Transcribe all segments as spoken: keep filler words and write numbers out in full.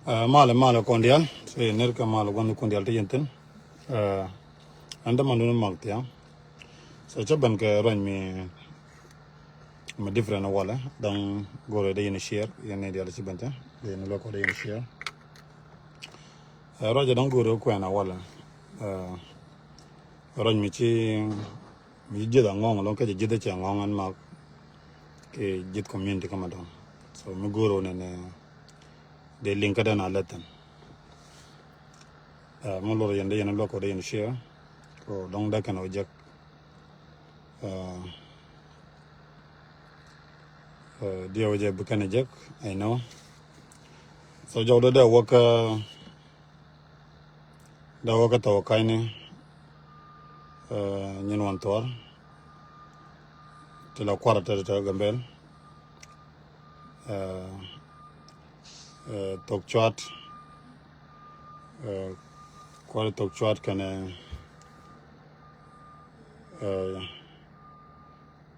Malɛ malɛ kɔn diaal ti ner kɛ malɛ gua̱n kun diaal ti yɛn thin. Ɛn däman dun mak thia̱a̱. So cä ben kɛ ruac mi mi different walɛ dɔŋ go̱rɛ dee yɛn share yɛn ni diaal ci ben thin dee yɛn lɔkɔ dee yɛn share. Ruac dɔŋ go̱rɛ kuɛn walɛ. Ruac mi ci mi ci jieth aŋɔŋ lɔŋ kɛ ci jieth cɛ ŋɔŋ ɛn mak kɛ jieth community kä ma dɔŋ. So mi go̱rɛ nɛnɛ dee liŋ kä dee na lɛthɛn. Mɛ lor yɛn dee yɛn luɔk kɔ dee yɛn share kɔ dɔŋ dee kɛn ɔ jek. Diɛ wä jɛ bi kɛn ɔ jek, I know. So jɔk dee dee wä kä dee wä kä thɔw ka̱nyni nyin wan thuɔr. Ti la kuarɛ tɛt tɛ Gambel. Thok cuat kuarɛ thok cuat kɛnɛ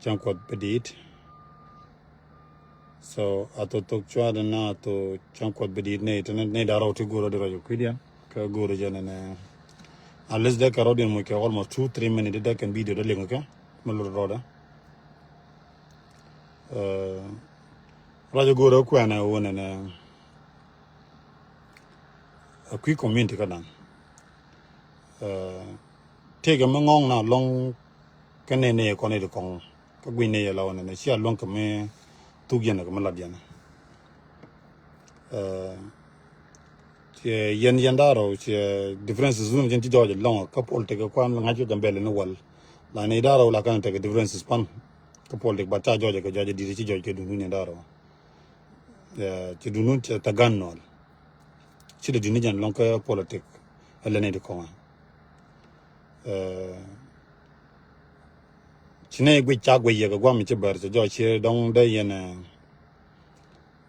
cäŋ kuɔth bi diit. So a thok thok cuat na a thok cäŋ kuɔth bi diit ni ti ni da̱rɔw ti go̱o̱rɔ di rɔc kui̱diɛn kä go̱o̱rɔ jɛ nɛnɛ. At least dee kɛ rɔw diɛn muc kɛ almost two three minutes dee kɛn video dee liŋ kɛ mi lot rɔdɛ. Ruac go̱o̱rɛ kuɛnɛ wunɛ nɛ a kui̱ community kä dan. Tëëkɛ mi ŋɔ̱ŋ na lɔ̱ŋ kä nɛy nɛy kɔn i̱ ti kɔŋ kä gui̱ny nɛy yɛ la wunɛ nɛ cia luäŋ kɛ mi thuk yɛn kɛ mi lat yɛn. Ciɛ yɛn yɛn da̱rɔ ciɛ differences wun jɛn ci jɔɔc lɔŋ kä politik kuan ŋa̱c kɛ Gambɛl ni wal. La ni da̱rɔ la kɛn tekɛ differences pan kä politik, but ca jɔɔc kɛ jɔɔc di̱t ci jɔɔc kɛ dundun yɛn da̱rɔ. Ci dundun ci tagan nɔl ci dundun jɛn lɔŋ kä politik. Ɛlɛ ni di kɔŋa ci nɛ guic ca guic yɛ kɛ guam ci bɛr ci jɔɔc ci dɔŋ dee yɛn.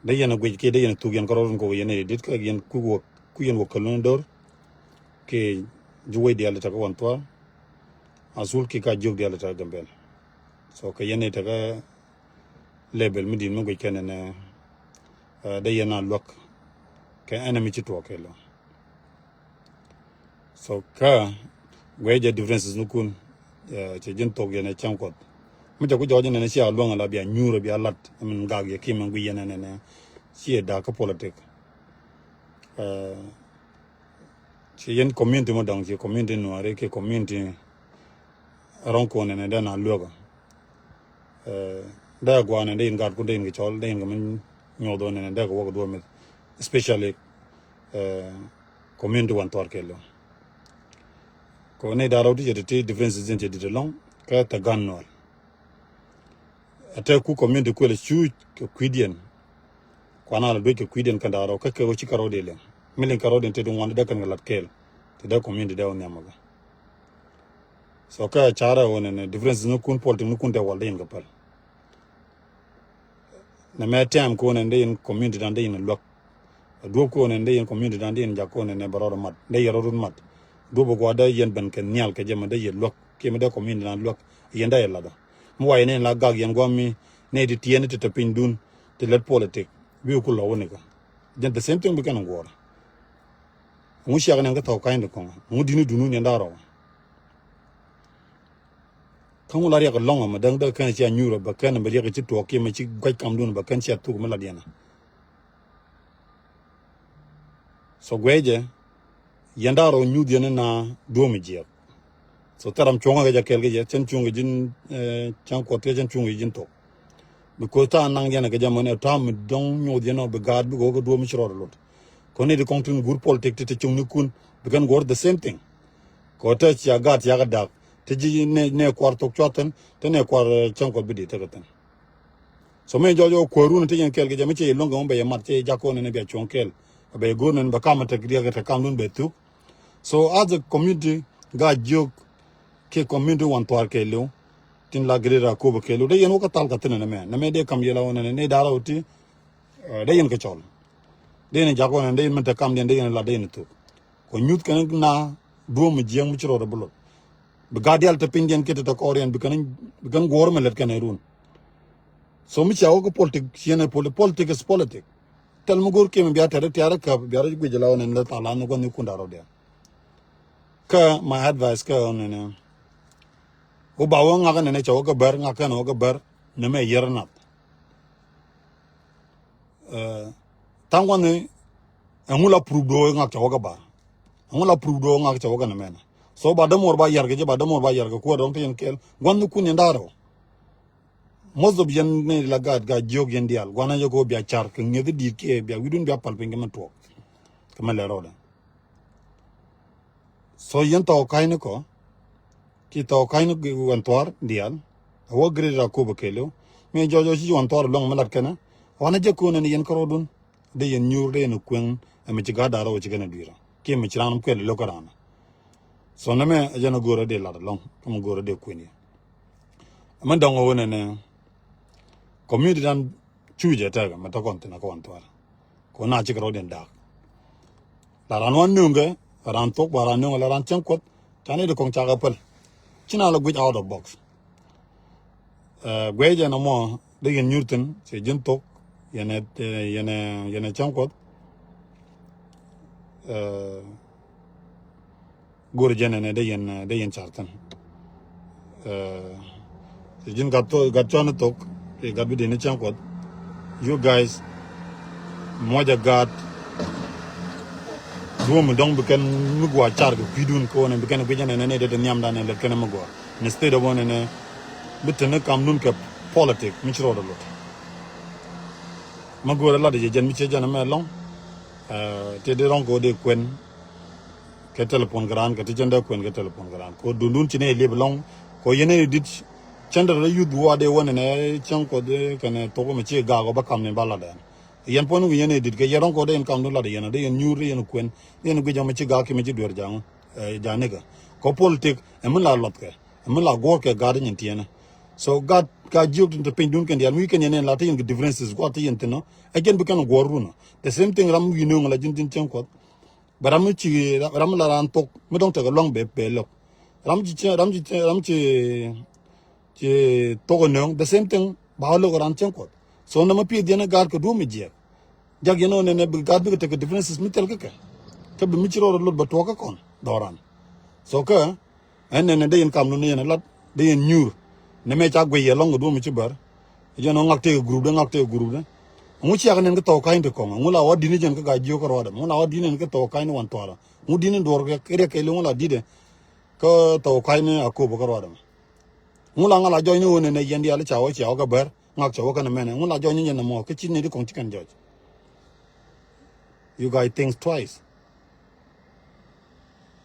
Dee yɛn a guic kiɛ dee yɛn a thuk yɛn kärɔɔdun kok yɛn a dit kä yɛn kui̱ wä kui̱ yɛn wä kälun dor. Kiɛ ji̱ wec diaal tekɛ wan thua̱a̱. A sul kiɛ ka jiök diaal tekɛ Gambɛl. So kɛ yɛn a tekɛ level mi di̱i̱t mi guic kɛn ɛnɛ. Dee yɛn a luäk kɛ enemy ci tuɔɔk kɛ lɔ. So kä guɛ jɛ differences ni kun. Cɛ ji̱n thok yɛn ɛ cäŋ kuɔth mi cɛ ku jɔɔc nɛn cia luäŋ la bia nyuur bia lat min gak yɛ kim min gui yɛn nɛn nɛ. Ciɛ dak kä politik. Ci yɛn community mi dɔŋ ci community nuɔri ki community rɔŋ kun nɛn dɛ na luäk. Dee gua̱a̱n ɛn dee in gaat kun dee in kɛ cɔl dee in kɛ min nyuɔth ɣän ɛn dee kɛ wäk duɔ̱ɔ̱r mith, especially community wan thuar kɛɛl. Kɛ ni da̱r rɔw ti cɛ ti ti differences in cɛ dit ɛlɔ̱ŋ kɛ thɛ gan nual. Ɛ tɛ ku community kuël cuuc kɛ kui̱diɛn. Kuan a la duec kɛ kui̱diɛn kɛn da̱r rɔw kä kɛ wä ci kɛ rɔw dee liŋ mi liŋ kɛ rɔw dee ti ti ŋuan dee kɛn kɛ lat kɛɛl. Ti dee community dee wä nhiam kä. So kä carɛ wä nɛnɛ differences ni kun politik ni kun tɛ wal dee in kɛ päl. Nɛ mɛ tɛm ko nɛ dee in community dan dee in luäk. A duɔp ko nɛ dee in community dan dee in jak ko nɛ nɛ bɛ rɔd mat dee yɛ rɔd mat. Duɔp ko dee yɛn ben kɛ nhial kɛ jɛ mɛ dee yɛ luäk kiɛ mɛ dee community dan luäk. Yɛn dee yɛ ladɔ mɛ wa yɛn in la gak yɛn guam mi nɛ di tiɛn ti te piny dun ti lɛt politik. Bi ku lɔ wä ni ka jɛn the same thing bi kɛn guɔr. Ŋu ciak nɛ kä thɔk kany di kɔŋ ŋu dini dunu ni nda rɔ. Kä ŋu la riɛk lɔŋ mɛ däŋ däk kɛn cia nyuur bɛ kɛn bɛ riɛk ci tuɔɔk kiɛ mɛ ci guac kamdun bɛ kɛn cia thuk mi la diɛn. So guɛcɛ yɛn da̱r rɔ nyuth yɛn na duɔ̱ɔ̱m jiɛk. So thɛram cuɔ̱ŋ kɛ jɛ kɛɛl kɛ jɛ cɛn cuɔ̱ŋ kɛ ji̱n cɛn kuɔth kɛ cɛn cuɔ̱ŋ kɛ ji̱n thok. Because ta̱a̱ naŋ yɛn kɛ jɛ mɛn ɛ ta̱a̱ mi dɔ̱ŋ nyuth yɛn ɔ bi gaat bi kɛ wä kɛ duɔ̱ɔ̱m ci rɔɔd lot. Kɔn ni di kɔŋ tin guur politik ti ti cuŋnikun bi kɛn guɔ̱r the same thing. Kɛ ɣöö te cia gaat cia kɛ da̱k te ji̱ nɛ kuar thok cua̱thɛn te nɛ kuar cäŋ kuɔth bi di̱t tekɛ thi̱n. So mi jɔɔc ɣöö kuäärun te yɛn kɛɛl kɛ jɛ mi cɛ yɛ luäŋ kɛ mi bɛ yɛ mat cɛ yɛ jak kɔn ni bia cuɔ̱ŋ kɛɛl. Bɛ yɛ go̱o̱r nɛn bɛ kam tek riɛk te kamdun bɛ thuk. So as a community gaat jiök kiɛ community wan thuaar kɛɛliw tin la gɛrɛ ra ko̱o̱p kɛɛliw dee yɛn wä kä thal kɛ thi̱n nɛmɛ nɛmɛ dee kam yɛ la wä nɛnɛ ni da̱rä wä ti. Dee yɛn kɛ cɔl dee yɛn jak wä nɛn dee yɛn mi te kamdiɛn dee yɛn la dee yɛn thuk. Kɔ nyuth kɛn na duɔ̱ɔ̱m mi jiɛŋ mi ci rɔɔdɛ bi lot. Bi gat dial te pinydiɛn kiɛ te te kɔɔriɛn bi kɛn guɔ̱ɔ̱r mi lɛt kɛn ɛ run. So mi cia wä kä politik ciɛn ɛ politik politik is politik. Tɛl mi go̱r kiɛm bia tɛr tiar käp bia rɔ guic la wä nɛn la thalan ni gua̱n ni kun da̱r rɔ diɛn. Kä my advice kä wä nɛn. Wä ba wä ŋak nɛn cɛ wä kä bär ŋak kɛn wä kä bär ni mɛ yɛr nath. Tha̱a̱ŋ gua̱n ni ɛŋu la proof do ŋak cɛ wä kä bär. Ɛŋu la proof do ŋak cɛ wä kä ni mɛn. So ba dämor ba yɛr kɛ jɛ ba dämor ba yɛr kɛ kuäär dɔ̱ŋ ti yɛn kɛɛl gua̱n ni kun yɛn da̱r rɔ. Most of yɛn ni la gaat gaa jiök yɛn diaal gua̱n a yɛ kɛ wä bia car kɛ ŋi̱eth di̱i̱t kiɛ bia wi̱dun bia pal piny kɛ mɛ tuɔɔk. Kɛ mɛ lɛ rɔɔdɛ. So yɛn thɔɔk ka̱cni kɔ ki thɔɔk ka̱cni wɛn thua̱r diaal. A wä gret ra kop a kɛɛliw mi jɔɔc ɔ ci wɛn thua̱r luäŋ mi lat kɛnɛ. Wanɛ jɛ ko̱n ɛn yɛn kärɔɔdun dee yɛn nyuur dee yɛn kueŋ. Ɛmɛ ci gaat da̱r rɔw ci kɛnɛ dui̱rä kiɛ mi ci raan kuɛl lo̱k kä raan. So nɛmɛ a jɛn a go̱o̱rä dee lat alɔŋ kä mi go̱o̱rä dee kueŋ yɛ. Ɛmɛ dɔŋ ɣöö nɛnɛ community dan cuucɛ tɛkɛ mɛ tɔkɔn thin a kä wan thua̱r. Kɛ ɣöö na cikɛ rɔ̱diɛn da̱a̱k. La ran wan nööŋkɛ la ran thok ba ran nööŋkɛ la ran cäŋ kuɔth. Ca ni di kɔŋ cakɛ päl. Ci na la guic out of box. Guɛc ɛn ɛmɔ dee yɛn nyuur thin cɛ ji̱n thok. Yɛn ɛ yɛn ɛ yɛn ɛ cäŋ kuɔth. Go̱r jɛn ɛnɛ dee yɛn dee yɛn car thin. Ti ji̱n gat thok gat cuan thok ti gat bi dee ni cäŋ kuɔth. You guys muɔc a gaat. Duɔ̱m mi dɔ̱ŋ bi kɛn mi gua̱a̱ car kɛ kui̱dun kɛ wä nɛ bi kɛn guic ɛn ɛnɛ ni dee dee nhiamdan ɛn lät kɛn mi gua̱a̱. Ni state of wä nɛ nɛ bi te ni kamdun kɛ politic mi ci rɔɔd a lot. Ma go̱o̱rɛ lat jɛ jɛn mi ciɛ jɛn ɛmɛ ɛlɔ̱ŋ. Ti di rɔ̱ŋ kɛ wä dee kuɛn kɛ telephone kɛ raan kɛ ti cɛn dee kuɛn kɛ telephone kɛ raan kɛ wä dundun ci nɛ liep ɛlɔ̱ŋ. Kɛ wä yɛn ɛ dit cɛn dee rɔ youth wä dee wä nɛ nɛ cɛn kɔ dee kɛn thok mɛ ci gaak wä ba kam ni ba lat ɛn. Yɛn puɔ̱n wi̱i̱ yɛn ɛ dit kɛ yɛn rɔ̱ŋ kɔ dee yɛn kam dun lat yɛn dee yɛn nyuur dee yɛn kuɛn dee yɛn guic jɛ mɛ ci gaak ki mɛ ci duer jaŋ. Janikɛ kɔ politic ɛmi la lɔth kɛ ɛmi la guɔ̱r kɛ gaat nyin tiɛnɛ. So gaat ka jiök tin te piny dun kɛn diaal mi wi̱i̱ kɛn yɛn ɛn la te yɛn kɛ differences gua̱a̱th te yɛn thin nɔ. Ɛ jɛn bi kɛn guɔ̱r run nɔ the same thing ram wi̱i̱ nööŋ la ji̱n ji̱n cieŋ kuɔth. Bɛ ram mi ci ram mi la ran thok mi dɔ̱ŋ tekɛ luaŋ bɛ bɛ lo̱k. Ram ci ram ci ram ci ci thok ɛ nööŋ the same thing ba wä lo̱k ran cieŋ kuɔth. So nɛ ma pieth yɛn ɛ gaat kɛ duɔ̱m mi jiɛk. Jak yɛn ɔ nɛnɛ bi gaat bikɛ tekɛ differences mi thil kä kɛ. Kä bi mi ci rɔɔd ɛ lot bɛ tuɔɔk kä kɔn dhɔran. So kä Ɛn nɛnɛ dee yɛn kam nuni yɛn lat dee yɛn nyuur. Nɛ mɛ ca guic yɛ lɔŋ kɛ duɔ̱m ci bär. Jɛn ɔ ŋak tëë group dee ŋak tëë group dee. Ŋu ciak nɛn kä thɔɔk ka̱ny ti kɔŋ ŋu la wä di̱ni jɛn kä ga̱ jiök kä ruɔdɛ ŋu la wä di̱ni kɛ thɔɔk ka̱ny ni wan thuarä. Ŋu di̱ni duɔr riɛk riɛk kɛ li ŋu la di̱dɛ. Kä thɔɔk ka̱ny ni a ko̱p kä ruɔdɛ. Ŋu la ŋa la jɔny ni ɣöö nɛnɛ yɛn diaal ca wä cia wä kä bär ŋak ca wä kɛn mɛnɛ ŋu la jɔny ni yɛn nɛ mɔ kä ci ni di kɔŋ ci kɛn jɔc. You guys think twice.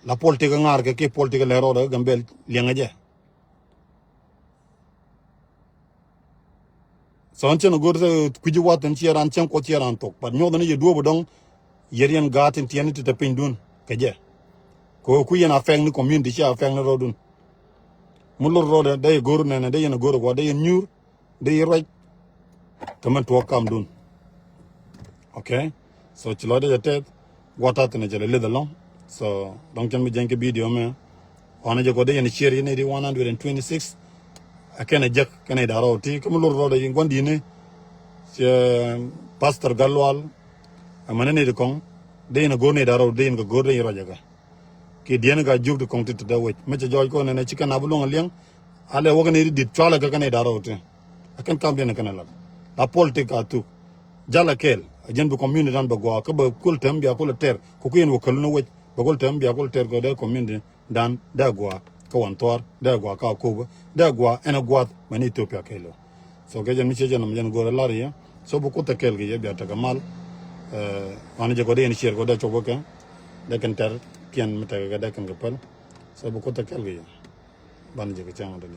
La politik ŋa̱r kɛ kiɛ politik lɛ rɔɔdɛ kä Gambel liɛŋɛ jɛ. Thɔn cɛn go̱o̱r kui̱ci wath in ciɛ ran cɛn kuɔth ciɛ ran thok but nyuɔth ni yɛ duɔ̱ɔ̱p dɔ̱ŋ. Yɛ riɛn gaat in tiɛn ti te piny dun kɛ jɛ. Kɛ ku yɛn a fɛŋ ni community ciɛ a fɛŋ ni rɔɔdun. Mi lor rɔɔdɛ dee yɛ go̱o̱r nɛnɛ dee yɛn a go̱o̱r kuɔth dee yɛn nyuur. Dee yɛ ruac. Kɛ mɛn tuɔɔk kamdun. Okay. So ci lɔcdä jɛ tɛth. Gua̱th ta̱th thi̱n ɛ cɛ lɛ lith ɛlɔ̱ŋ. So dɔ̱ŋ cɛn mi jɛny kɛ video mɛ. Wanɛ jɛ kɔ dee yɛn share yɛn iti one hundred and twenty six. Ɛ kɛn ɛ jek kɛn ɛ da̱r rɔw ti kä mi lor rɔw dee yɛn gua̱n di̱i̱ni. Cɛ pastor Gatlual. Ɛ mɛn ɛ nɛy ti kɔŋ dee yɛn ɛ go̱r nɛy da̱r rɔw dee yɛn kɛ go̱r dee yɛn ruac ɛ kɛ. Kiɛ diɛn ɛ ka jiök ti kɔŋ ti te dee wec mɛ cɛ jɔɔc kɔn ɛn ɛ ci kɛn a bi luɔ̱ŋ ɛ liɛŋ. A lɛ wäk ɛ nɛy ti di̱t cualɛ kɛ kɛn ɛ da̱r rɔw ti. Ɛ kɛn kam diɛn ɛ kɛn ɛ lat la politik a thuk. Jal a kɛɛl a jiɛn bi community dan bɛ gɔaa kä bɛ kul tɛm bia kul a tɛr kɛ kui̱n wä käl ni wec bɛ kul tɛm bia kul tɛr kɛ dee community dan dee a gɔaa kä wan thuaar dee a gɔaa kä a ko̱o̱pä dee a gɔaa ɛn a gua̱a̱th mɛn Ethiopia kɛɛl. So kɛ jɛn mi ciɛ jɛn nɔm jɛn go̱o̱r a lar yɛ so bi kuth a kɛɛl kɛ yɛ bia tekɛ mal. Wan jɛ kɔ dee yɛn ciɛɛr kɔ dee cop kɛ dee kɛn tɛr kiɛn mi tekɛ kɛ dee kɛn kɛ päl. So bi kuth a kɛɛl kɛ yɛ ban jɛ kɛ cɛŋ dee.